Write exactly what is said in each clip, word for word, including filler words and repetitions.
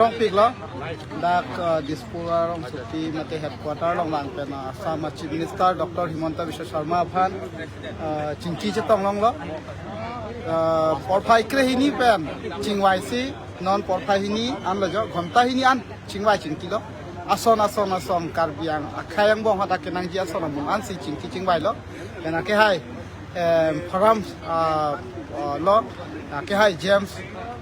Rongpik lo, dak uh, Dispur arongsopi mate headquarter along vang pen uh, Assam Chief Minister Doctor Himanta Biswa Sarma aphan uh, chingki chetong longlo. Uh, porphai kre hini pen chingvai si non porphai hini an lo jo ghonta hini an chingvai chingki lo. Ason ason ason Karbi Ang akhai angbong hadak kenangji ason amun an si chingki chingvai lo. Pen akehai em, Pharam uh, uh, lo, akehai James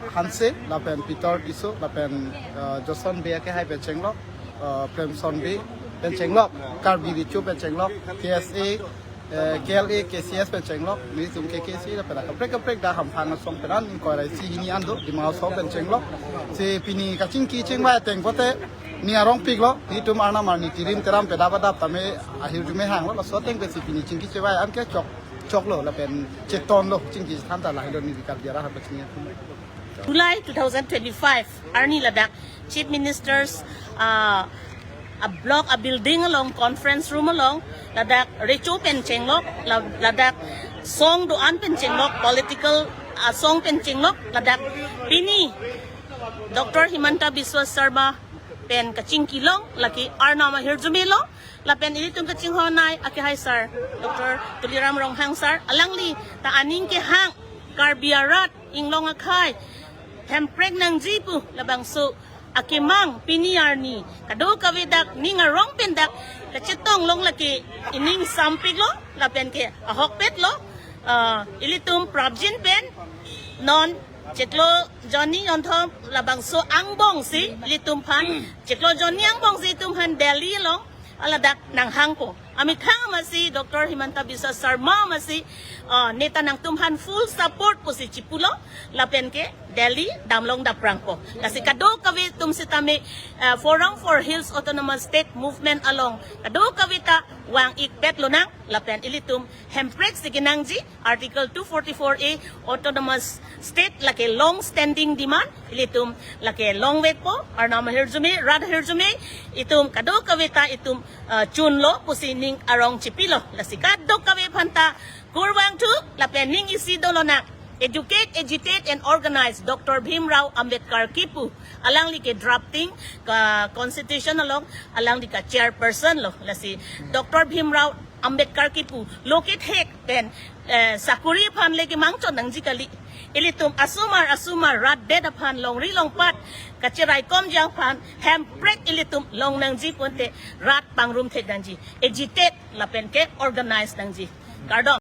Hanse, lapen Peter Tisso, lapen uh, Joson Bey akehai pen chenglok, uh, Premson Bey pen chenglok, Karbi Richo pen chenglok, K S A, uh, K L A, K C S pen chenglok, nelitum K K C lapen kaprek kaprek dak hamphang asong pen an ingkoi ra isi hini an do, Dima Hasao pen chenglok. Si pini kachingki chingvai ateng pote ning arongpik lo, nelitum arnam arni tirim teram pedap adap tame ahirjume hang lo, laso ateng pensi pini chingki chingvai an ke chok chok lo, lapen cheton lo, chingki chethan ta lahelo neli Karbi arat ha pachini. July two thousand twenty-five arni ladak Chief Minister's uh, a block a building along conference room along ladak recho pen chenglok, la- ladak song do-an pen chenglok, political uh, song pen chenglok, ladak pini Doctor Himanta Biswa Sarma pen kachingki long, lake arnam ahirjume lo, lapen ilitum kachinghon ai akehai sir Doctor Tuliram Ronghang sir, alangli ta aning kehang Karbi arat inglong akhai hemprek nangji pu labangso akemang pini arni kadokave dak ning arong pen dak kachetong long, lake ining sampik lo, lapen ke ahokpet lo. Uh, ilitum prapjin pen non chiklo jonni jonthom labangso angbong si ilitum aphan, chiklo jonni angbong si itum aphan Delhi along ladak nanghangpo. Amethang amatsi Doctor Himanta Biswa Sarma amatsi uh, neta nangtum aphan full support pusi chipulo, lapen ke Delhi damlong daprangpo. Lasi kadokave atum sitame uh, Forum for Hills Autonomous State Movement along kadokave ta vang-ikpet lonang, lapen ilitum hemprek si kenangji, Article two forty-four A Autonomous State lake long standing demand, ilitum lake longvekpo, arnam ahirjume, rat ahirjume, itum kadokave ta itum uh, chunlo pusi ning arong chipilo. Lasi kadokave aphan ta kurvangthu, lapen ning isi dolonang, educate, agitate and organize Doctor Bhimrao Ambedkar kipu, alangli ke drafting ka constitution along alangli ka chairperson lo. Lasi Doctor Bhimrao Ambedkar kipu lo kethek pen eh, sakuri aphan le kemangchot nangji kali. Ilitum asomar asomar rat det aphan, longri longpat kacheraikomji aphan hemprek ilitum long nangji pulote rat pangrum thek nangji, agitate lapen ke organize nangji. Kardom.